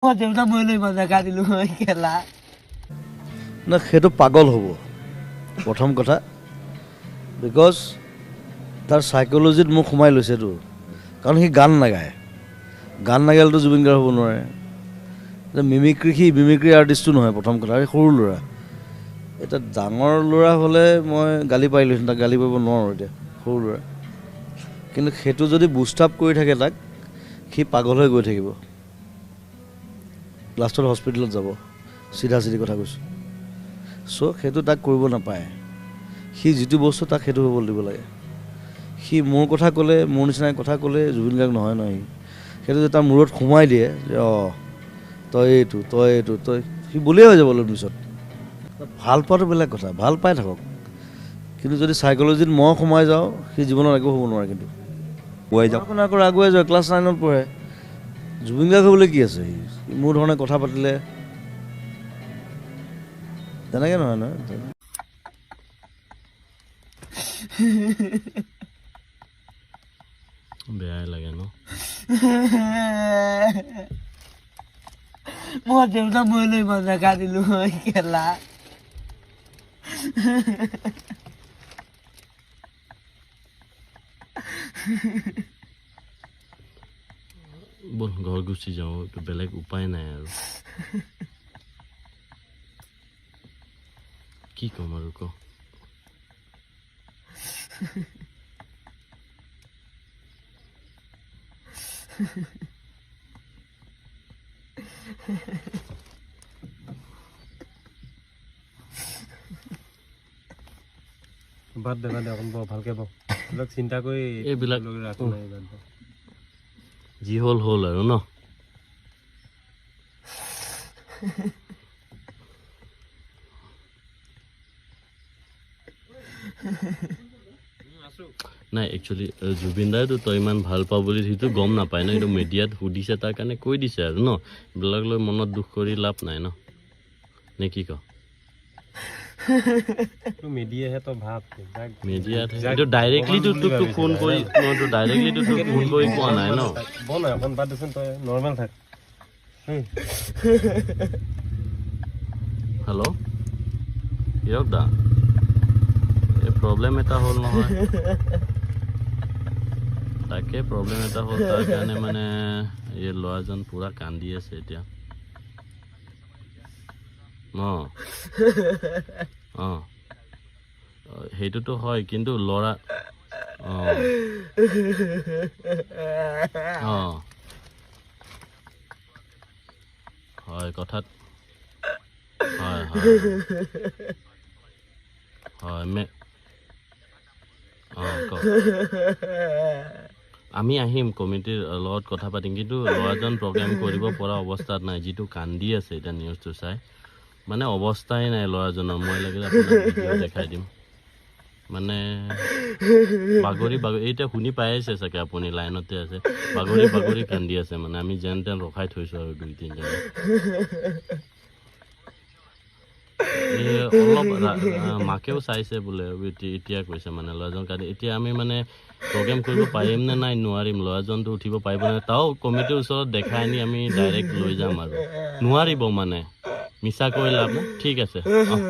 মই দেউতা মৰিলে ইমান জেগা দিলো হয় কেলা। না, সেইটো পাগল হ'ব প্ৰথম কথা, because তাৰ চাইক'লজিত মোক সোমাই লৈছেতো। কাৰণ সি গান নাগায়, গান নাগালেতো জুবিন গাৰ্গ হ'ব নোৱাৰে। মিমিক্ৰি, সি মিমিক্ৰি আৰ্টিষ্টটো নহয় প্ৰথম কথা, সি সৰু ল'ৰা। এতিয়া ডাঙৰ ল'ৰা হ'লে মই গালি পাৰিলোহেঁতেন, তাক গালি পাৰিব নোৱাৰোঁ এতিয়া, সৰু ল'ৰা। কিন্তু সেইটো যদি বুষ্ট আপ কৰি থাকে তাক, সি পাগল হৈ গৈ থাকিব, লাষ্টত হস্পিটেলত যাব, চিধা চিধি কথা কৈছোঁ। চ' সেইটো তাক কৰিব নাপায়। সি যিটো বস্তু তাক সেইটো হ'ব দিব লাগে। সি মোৰ কথা ক'লে, মোৰ নিচিনাকৈ কথা ক'লে জুবিন গাৰ্গ নহয় নহয় সি। সেইটো যে তাৰ মূৰত সোমাই দিয়ে যে অঁ তই এইটো, তই এইটো, তই সি বুলিয়ে হৈ যাব অলপ পিছত। ভাল পোৱাটো বেলেগ কথা, ভাল পাই থাকক, কিন্তু যদি চাইক'লজিত মই সোমাই যাওঁ, সি জীৱনত একো হ'ব নোৱাৰে। কিন্তু আগুৱাই যাওক, আকৌ আগুৱাই যাওক, ক্লাছ 9ত পঢ়ে, জুবিন গাৰ্গ হ'বলৈ কি আছে? সি মোৰ ধৰণে কথা পাতিলে তেনেকৈ নহয় নহয়। বেয়াই লাগে ন। মই দেউতা মৰিলে ইমান জেগা দিলো হয় কেলা। ব'ল ঘৰ গুচি যাওঁ, এইটো বেলেগ উপায় নাই আৰু কি ক'ম আৰু ক। বাদ দে, বাদ দে, অকণ বৰ ভালকে বৰ এইবিলাক চিন্তা কৰি এইবিলাক ৰাখো নাই, বাদ দে, যি হ'ল হ'ল আৰু ন। নাই, একচুৱেলি জুবিন দাইতো তই ইমান ভাল পাওঁ বুলি সিটো গম নাপায় ন, সেইটো মিডিয়াত সুধিছে তাৰ কাৰণে কৈ দিছে আৰু ন। এইবিলাক লৈ মনত দুখ কৰি লাভ নাই ন, নে কি ক? মিডিয়াহে তই ভাব, মিডিয়াত এইটো ডাইৰেক্টলিতো তোক ফোন কৰি, মইতো ডাইৰেক্টলিতো তোক ফোন কৰি কোৱা নাই ন। বল নাই, অকণ বাদ দেচোন, তই নৰ্মেল থাক। হেল্ল' হিৰক দা, এই প্ৰব্লেম এটা হ'ল নহয়, তাকে প্ৰব্লেম এটা হ'ল, তাৰ কাৰণে মানে এই ল'ৰাজন পূৰা কান্দি আছে এতিয়া। অঁ অঁ, সেইটোতো হয়, কিন্তু ল'ৰা অঁ অঁ হয় কথাত হয় হয় হয় মে অঁ কওক। আমি আহিম, কমিটিৰ লগত কথা পাতিম, কিন্তু ল'ৰাজন প্ৰগ্ৰেম কৰিব পৰা অৱস্থাত নাই, যিটো কান্দি আছে এতিয়া নিউজটো চাই, মানে অৱস্থাই নাই ল'ৰাজনৰ। মই লাগিলে আপোনাক ভিডিঅ' দেখাই দিম, মানে বাগৰি বাগৰি এতিয়া শুনি পাই আছে চাগে আপুনি, লাইনতে আছে, বাগৰি বাগৰি কান্দি আছে, মানে আমি যেন তেন ৰখাই থৈছোঁ আৰু 2 3জনে। এই অলপ মাকেও চাইছে বোলে, এতিয়া কৈছে মানে ল'ৰাজন কান্দি। এতিয়া আমি মানে প্ৰগ্ৰেম কৰিব পাৰিম নে নাই নোৱাৰিম, ল'ৰাজনটো উঠিব পাৰিব নে, তাও কমিটিৰ ওচৰত দেখাই আনি আমি ডাইৰেক্ট লৈ যাম আৰু, নোৱাৰিব মানে মিছা কৈ লাভ নাই। ঠিক আছে, অঁ।